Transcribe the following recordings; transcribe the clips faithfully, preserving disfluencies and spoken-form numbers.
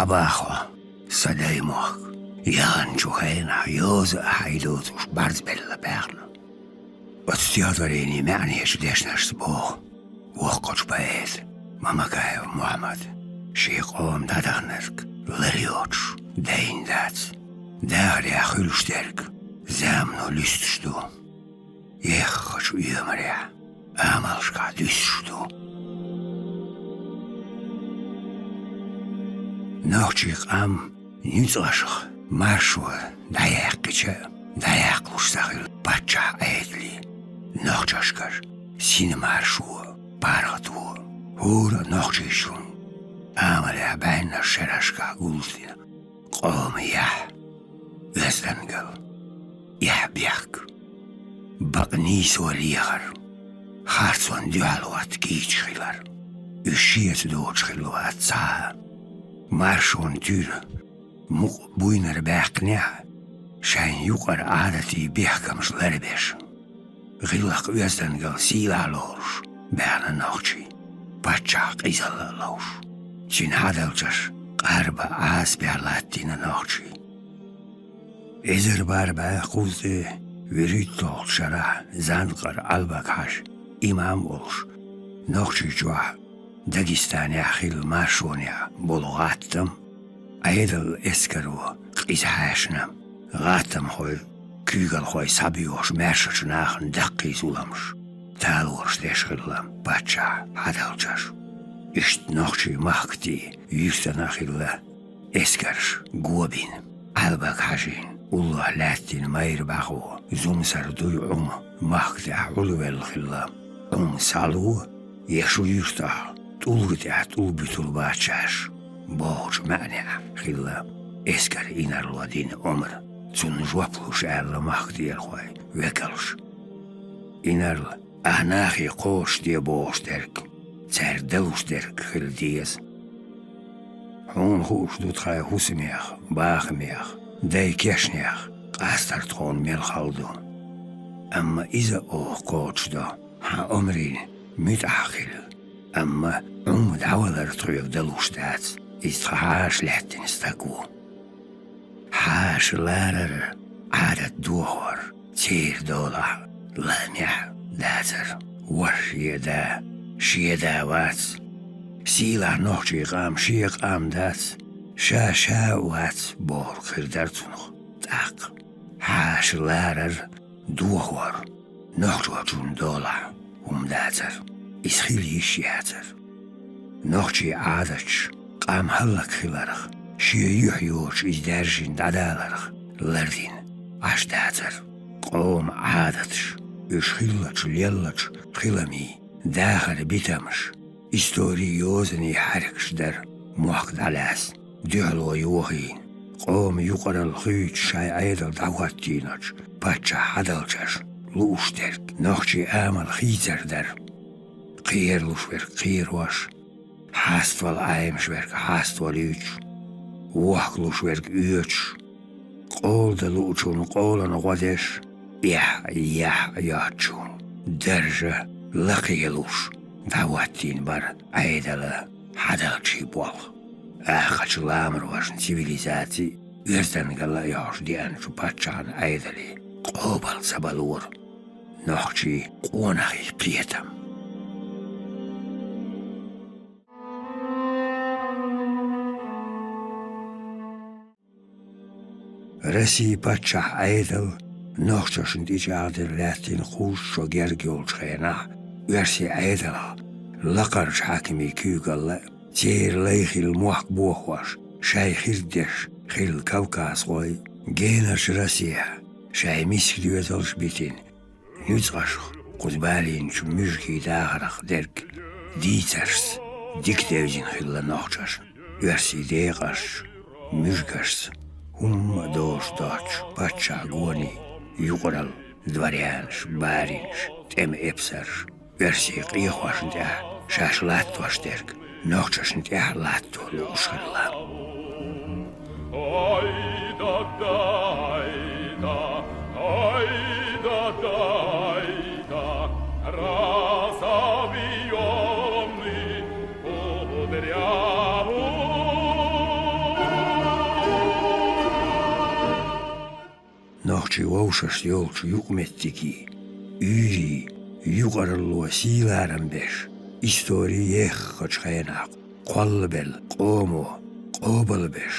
Къабахо, са дай мохк, яханчу хенахь йоза а хьайдоцуш барзбелла баьхна. Оцу стихотворенийн маьӀнехь дешнашца боху воккхачу поэта Мамакаев Мухьаммада: шен къоман дӀадаханарг лар йоцуш дайна дац, дахарехь хуьлуш дерг замано луьстуш ду, еххачу оьмарехь амалшкахь дуьсуш ду. Нохчийн къам нуьцкъашха маршо дӀаяьккхича а, дӀаяккхалуш ца хилла паччахьан Ӏедале, нохчашкара сина маршо, паргӀато, хӀора а нохчичунна амалехь бӀеннаш шерашкахь гулдина къоман яхь, оьздангалла, эхь-бехк, бакъ нийсо лехар, харцонна дуьхьал хӀотта кийча хилар. Уьш шеца доцуш хилла вац цхьа а. Маршонан туьра мукъа буйнара баьккхинехь а, шайн юкъара Ӏадатийн бехкамаш ларбеш, гӀиллакх-оьздангалла сийлахь лоруш баьхна нохчий, паччахьан къизалла а ловш, цуьнан хьадалчаш къарба Ӏазапехь латтийна нохчий. Эзар бархӀ бӀе кхузткъе вуьрхӀитталгӀачу шарахь Занкъара Ӏалбак-Хьаьжа имам волуш, Нохчийчохь, Дагестанехь хилла маршонехь болу гӀаттам, Ӏедалан эскаро къиза хьаьшна, гӀаттамхой, куьйгалхой схьабоьхуш маьршачу нахана даккхий зуламаш, талораш деш хилла паччахьан хьадалчаш. Иштта нохчийн махкатийн юьртана а хилла эскарш го бина. Ӏалбак-Хьаьжин уллохь лаьттина майра бӀаьхо зумсар дуй Ӏума махка тӀехь гӀулвелла хилла. Ӏума схьало, я шу юьртахь тӀулга тӀехь тӀулг буьтур бац шаьш бохучу маьӀнехь хилла эскаран инарло дина омра, цунна жоп луш аьлла махкатӀерхойн векалша. Инарла, ахь нахе кхочушде бохуш дерг, цаьрга далуш дерг хила деза. Хьуна хууш ду тхайн хӀусамех, бахамех, дай кешнех къастар тхуна мел хала ду. Амма иза оха кхочушдо, хьан омрийн муьтӀахь хила. Амма Ӏума дӀавалар тхоьга далуш дац, иза тхан хьаша лаьттина стаг ву. Хьаша ларар, Ӏадат дохор церан долахь лаамехь дацара. Ваша е да, шен да вац. Сийлахь нохчийн къам шен къам дац, ша ша а вац бохург хир дара цунах тӀаккха. Хьаша ларар, дохор нохчочунна долахь хӀума дацара, иза хила йиш яцара. Нохчийн Ӏадаташ къам хӀаллакьхиларх, шен юьхь йоцуш иза даьржина дӀадаларх лардина Ӏаш дацара. Къоман Ӏадаташ, уьш хиллачу леллачу хиламийн, дахаран битамаш, историн йозанийн хьаьркаш дара мохк дӀалаьцна, дуьхьало йохийна, къоман юкъаралла хуьйцуш шайн Ӏедал дӀахӀоттийначу паччахьан хьадалчашна лууш дерг, нохчийн амал хийцар дара. Кхералуш верг кхерош, хьаставала Ӏемаш верг хьаставала юьтуш, вохкалуш верг оьцуш, къола дан луучунна къолана гӀо деш, эхь-яхь йоцучунна даржа лакхелуш дӀахӀоттийна бара Ӏедалан хьадалчийн болх. Аххачу ламарошна цивилизаци, оьздангалла а йохуш деанчу паччахьан Ӏедале къобал ца балора нохчийн къонахий кхетам. Россин паччахьан Ӏедал нохчашна тӀечӀагӀдина лаьттина кхузткъа шо герга йолчу хенахь, оьрсийн Ӏедалх лакхарчу хьаькамийн куьйгалла а, церан лай хилла мохк бохош, шайн хир деш хилла кавказхой, генарчу Россехь шайн миска доьзалш а битина, нуьцкъашха кхуза балийначу муьжгийн дахарх дерг дийцаршца дика девзина хилла нохчашна, оьрсийн декъашца, муьжгашца, хӀумма а доцуш доцучу паччахьан гонийн юкъаралла, дворянаш, баринаш, тӀеман эпсарш, оьрсийн къехошна тӀехь шаьш латтош дерг нохчашна тӀехь латто лууш хилла. нохчийн вовшашца йолчу юкъаметтигийн, уьйрийн юкъаралло сий-ларам беш, истори еххачу хенахь кхоллабелла къомо къобалбеш,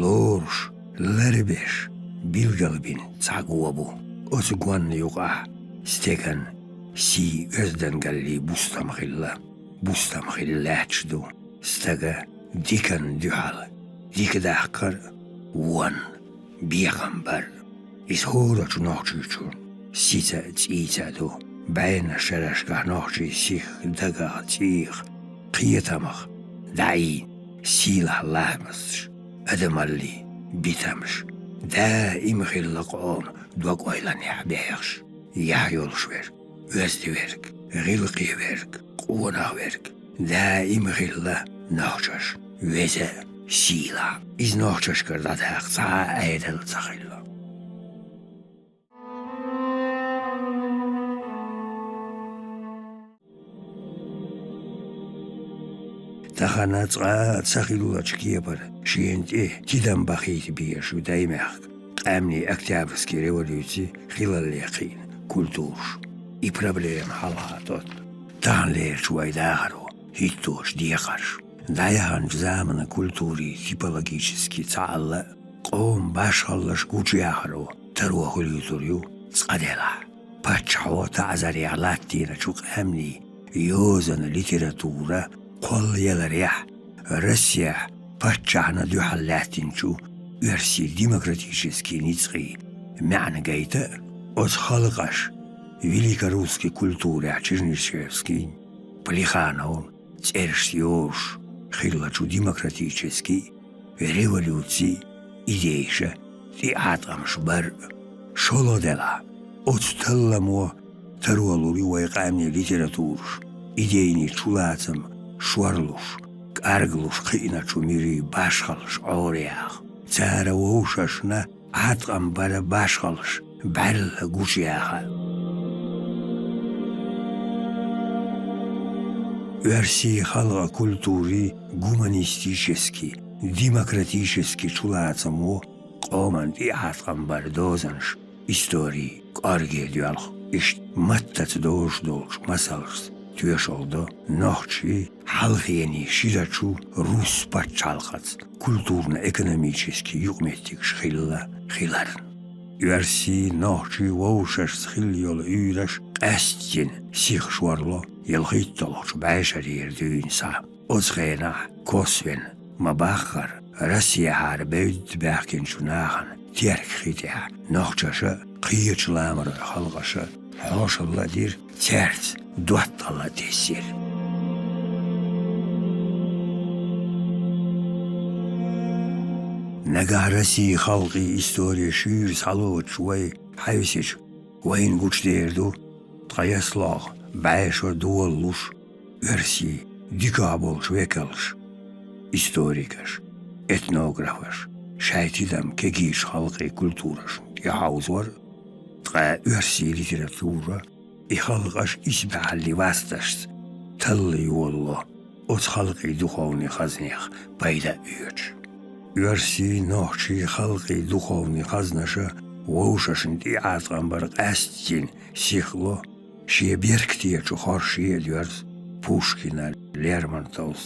лоруш, ларбеш билгалбина цхьа го бу. Оцу гонна юкъахь стеган сий оьздангаллин бустам хилла, бустам хилла лаьтташ ду. Стага диканна дуьхьал дика даккхар а, вонна бекхам бар а. Иза хӀорачу нохчичун сица а, цӀийца а ду. БӀеннаш шерашкахь нохчийн сих, дагах, цӀийх, кхетамах дӀаийна сийлахь ламасташ, адамаллин битамаш даим хилла къоман дог-ойланехь бехаш. Яхь йолуш верг, оьзда верг, гӀиллакхе верг, къонах верг даим хилла нохчаша веза а, сийлахь а. Иза нохчашкара дӀадаккха цхьа а Ӏедал ца хилла. Тахана цкъа а ца хиллачу кепара шена тӀе тидам бахийта безаш ю даймехкан къаьмнийн Октябрьский революци хилалле кхиъна культураш. И проблема хьалха тӀотту таханлерчу вайн дахаро хӀитточу декхарша. ДӀаяханчу заманан культурин типологически цхьаалла а, къоман башхаллаш гучуяхаро таро хуьлуьйтур ю цкъа делахь. Паччахьо таӀзарех латтийначу къаьмнийн йозанан литература кхоллаяларехь, Россехь паччахьна дуьхьал лаьттинчу оьрсийн демократически ницкъийн маьӀна гайта а, оцу халкъаша великорусский культурехь Чернышевскийн, Плехановн цӀерашца йоруш хиллачу демократически революцин идейша тӀеӀаткъамаш бар а. ШолгӀа делахь, оцу талламо таро лур ю вайн къаьмнийн литератураш, идейни чулацам шорлуш, кӀарглуш кхиъначу муьрийн башхаллаш Ӏораяха. Цара вовшашна Ӏаткъам баран башхаллаш бӀаьрла гучуяха. Оьрсийн халкъан культурин гуманистически, демократически чулацамо къоман тӀеӀаткъам баран дозанаш историн кӀорге доьлху. Иштта маттаца дозуш долчу масалшца тоьшалла до нохчийн хьалхенийн ширачу русс пачхьалкхаца культурно-экономически юкъаметтигаш хилла хиларна. Оьрсийн, нохчийн вовшашца хилла йолу уьйраш къаьсттина сиха шорло ялхитталгӀачу бӀешарера дуьйна схьа. Оцу хенахь косвенна, ма-баххара, Россехьара бевдда баьхкинчу нахана теркан хи тӀехь нохчаша а, кхечу ламаройн халкъаша а хьошалла а дира, цаьрца доттагӀалла а тесира. Нагахь Российн халкъийн истори шуьйра схьалоцуш вай хьаьвсича, вайна гучудер ду ткъаесналгӀа бӀешо долалуш оьрсийн дикахь болчу векалша, историкаша, этнографаша шайн тидам кегийчу халкъийн культурашна тӀехьовзор, ткъа оьрсийн литература и халкъаш исбаьхьаллин васташца талла йолало, оцу халкъийн духовни хазнех пайда а оьцуш. Оьрсийн, нохчийн халкъийн духовни хазнаша вовшашна тӀеӀаткъам бар къаьсттина сихло, шен беркатечу хорше а доьрзу Пушкина, Лермонтовс,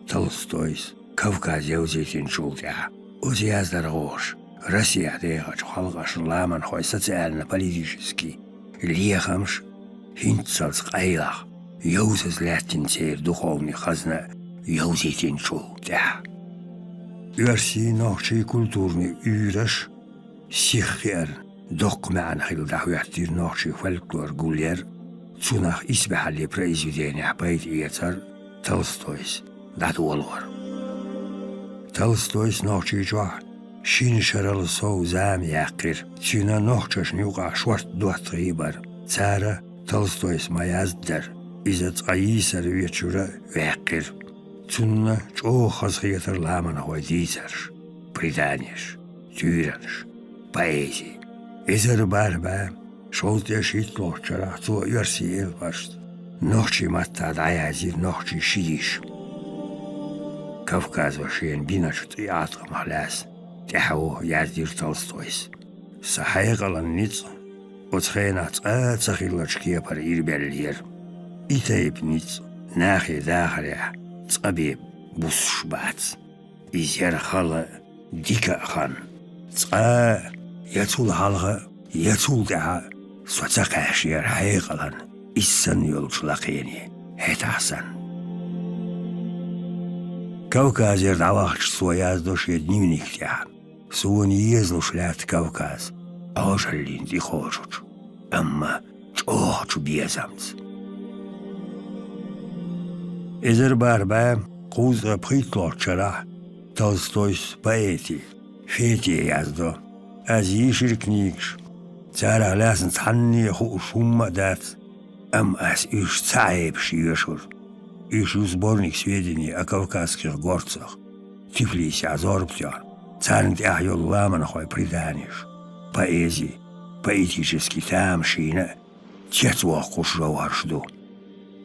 Толстойс Кавказ йовзийтинчул тӀаьхьа. Оцу яздархоша Россехь дехачу халкъашна ламанхойн социально-политически лехамаш хӀинццалц къайлаха, йовзаза лаьттина церан духовни хазна а йовзийтинчул тӀаьхьа. Оьрсийн, нохчийн культурни уьйраш сиха хиарна доккха маьӀна хилла дӀахӀоьттира нохчийн фольклор гулъяр, цунах исбаьхьаллин произведенехь пайда эцар, Толстойс дӀадолор. Толстойс Нохчийчохь шина шарал сов зама яьккхира. Цуьнан нохчашна юкъахь шортта доттагӀий бара. Цара Толстойс ма-яздара, иза цкъа йийсар вечуьра ваьккхира. Цунна чӀогӀа хазахетара ламанхойн дийцарш, преданеш, туьйранаш, поэзи. Эзар бархӀ бӀе шовзткъе шийтталгӀачу шарахь цо оьрсийн элпашца нохчийн маттахь дӀаязйира нохчийн ши йиша. Кавказо шена биначу тӀеӀаткъамах лаьцна тӀаьхьо яздира Толстойс. Сан хьекъалан ницкъ оцу хенахь цкъа а ца хиллачу кепара ирабелла яра. И тайпа ницкъ нахе дахарехь цкъа бен буссуш бац. Иза яра хала а, дика а хан. Цкъа а, я цул хьалха а, я цул тӀаьхьа а со ца кхаьш яра хьекъалан иза санна йолчу лакхене, хӀетахь санна. Кавказера дӀавахча цо яздо шен дневник тӀехь: «Суна езалуш лаьтта Кавказ, Ӏожаллин тӀекхочучу, амма чӀогӀачу безамца». Эзар бархӀ бӀе кхузткъе пхийтталгӀачу шарахь Толстойс поэте, Фете яздо: «Ас йийшира книгаш, царах лаьцна цхьанне а хууш хӀумма а дац, амма ас уьш ца Ӏебаш йоьшура. Уьш ю сборник сведений о кавказских горцах, Тифлисехь зорба тоьхна, царна тӀехь йолу ламанхойн преданеш, поэзи, поэтически тамашийна а цецвоккхуш жовхӀарш ду.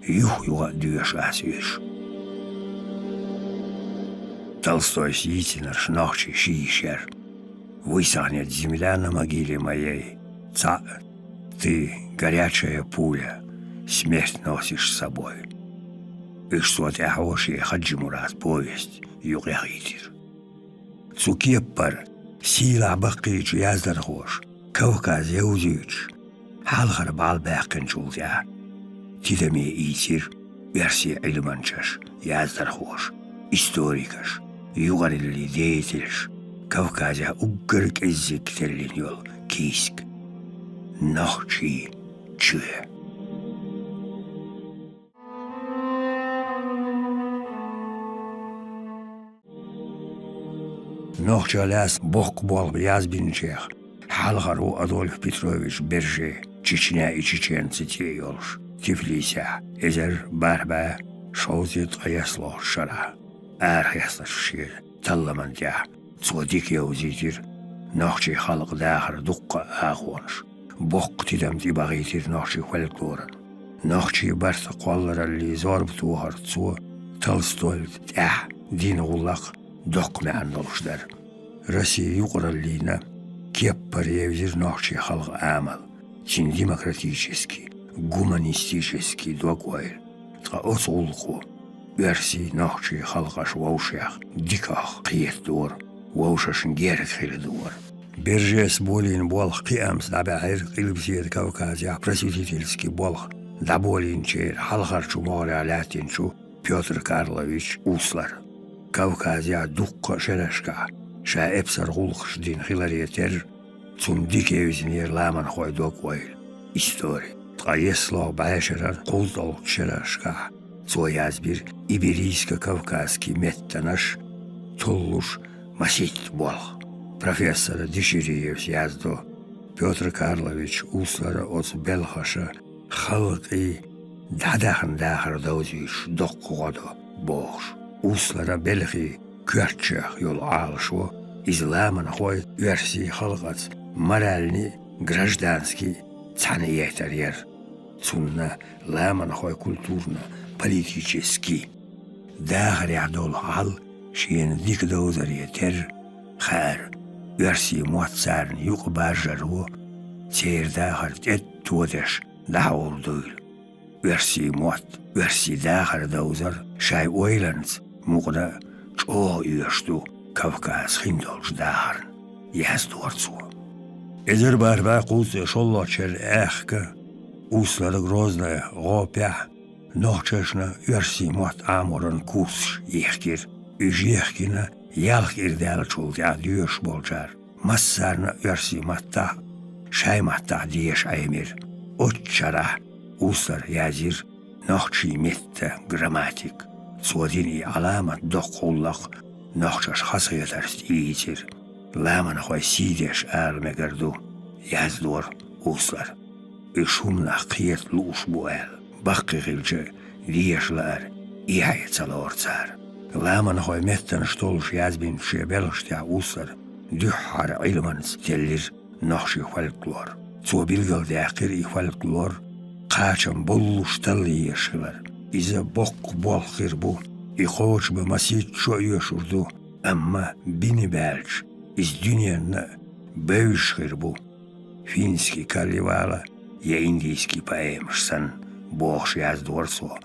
Юх-юха а доьшу ас уьш». Толстойс йийцинарш нохчийн ши йиша яра: «Высохнет земля на могиле моей», цхьаъ, «Ты, горячая пуля, смерть носишь с собой». Уьш цо тӀаьхьо шен «Хаджи-Мурат» повесть юкъа яхийтира. Цу кеппара сийлахь баккхийчу яздархоша Кавказ йовзуьйтуш, хьалхара бӀаьл баьккхинчул тӀаьхьа тидаме ийцира оьрсийн Ӏилманчаш, яздархоша, историкаш, юкъараллин деятелаш Кавказехь уггар кӀеззиг теллина йолу кийсак — «Нохчийн чоь». Нохчаллас боккха болх язбинчех хьалхара ву Адольф Петрович Берже, «Чечня и чеченцы» цӀе йолуш, Тифлисехь, эзар бархӀ бӀе шовзткъе ткъайоьсналгӀачу шарахь, арахецначу шен талламан тӀехь. Цо дика йовзийтира нохчийн халкъан дахаран дуккха а агӀонаш, боккха тидам тӀебахийтира нохчийн фольклоран. Нохчийн барта кхоллараллин зорба тохарца цо, Толстойна тӀехь, дина гӀуллакх доккха маьӀна долуш дара. Россин юкъараллина кеппара евзира нохчийн халкъан амал, цуьнан демократический, гуманистический дог-ойла. Ткъа оцу гӀуллакхо оьрсийн, нохчийн халкъаш вовшех диках кхетадора, вовшашна герга хила дора. Бержес болийна болх кхиамца дӀабаьхьира Къилбаседа Кавказехь просветительский болх дӀаболийначеран хьалхарчу могӀарехь лаьттинчу Пётр Карлович Услара. Кавказехь дуккха а шерашкахь ша эпсар гӀуллакхаш дина хиларе терра, цунна дика евзинера ламанхойн дог-ойла, истори. Ткъа ессалгӀа бӀешеран кхузткъалгӀачу шерашкахь цо язбира «Иберийско-кавказский меттанаш» толлуш масийтта болх. Профессор Дешириевс яздо: «Пётр Карлович Услара оцу белхаша халкъийн дӀадахана дахар довзуьйтуш доккха гӀо до», — бохуш. Услара белхий коьртачех йолу Ӏалашо иза ламанхойн, оьрсийн халкъаца моральный а, гражданский а цхьаьна еттар яра. Цунна ламанхойн культурно-политический дахарехь долу хьал шена дика довзаре терра хаьара, оьрсийн мотт царна юкъабаржаро церан дахар тӀетӀа тодеш дӀахьур дуйла. Оьрсийн мотт, оьрсийн дахар довзар шайн ойланца мукъана а чӀогӀа оьшуш ду Кавказ хиндолчу дахарна, яздора цо. Эзар бархӀ бӀе кхузткъе шолгӀачу шеран аьхка Услара Грозное гӀопехь нохчашна оьрсийн мотт Ӏаморан курсаш ехкира. Уьш ехкина ялх кӀира даьллачул тӀаьхьа доьшуш болчара массарна а оьрсийн маттахь а, шайн маттахь а деша Ӏемира. Оццу шарахь Услара язйира «Нохчийн меттан грамматика». Цо дина и Ӏаламат доккха гӀуллакх нохчаша хазахетарца тӀеийцира. «Ламанхойн сий деш ала мегар ду», — яздора Услара. Уьш хӀуманах кхета лууш бу аьлла, баккхий хилча а, деша лаар эхье ца лору цара. Ламанхойн меттанаш толлуш язбинчу шен белхаш тӀехь Услара дуьххьара Ӏилманца теллира нохчийн фольклор. Цо билгалдаьккхира и фольклор кхачам боллуш талла езаш хилар. Иза боккха болх хир бу, и кхочушбан масийтта шо оьшур ду, амма бина баьлча, иза дуьненна а бевзаш хир бу. финский Калевала я индийский поэмаш санна», — бохуш яздора цо.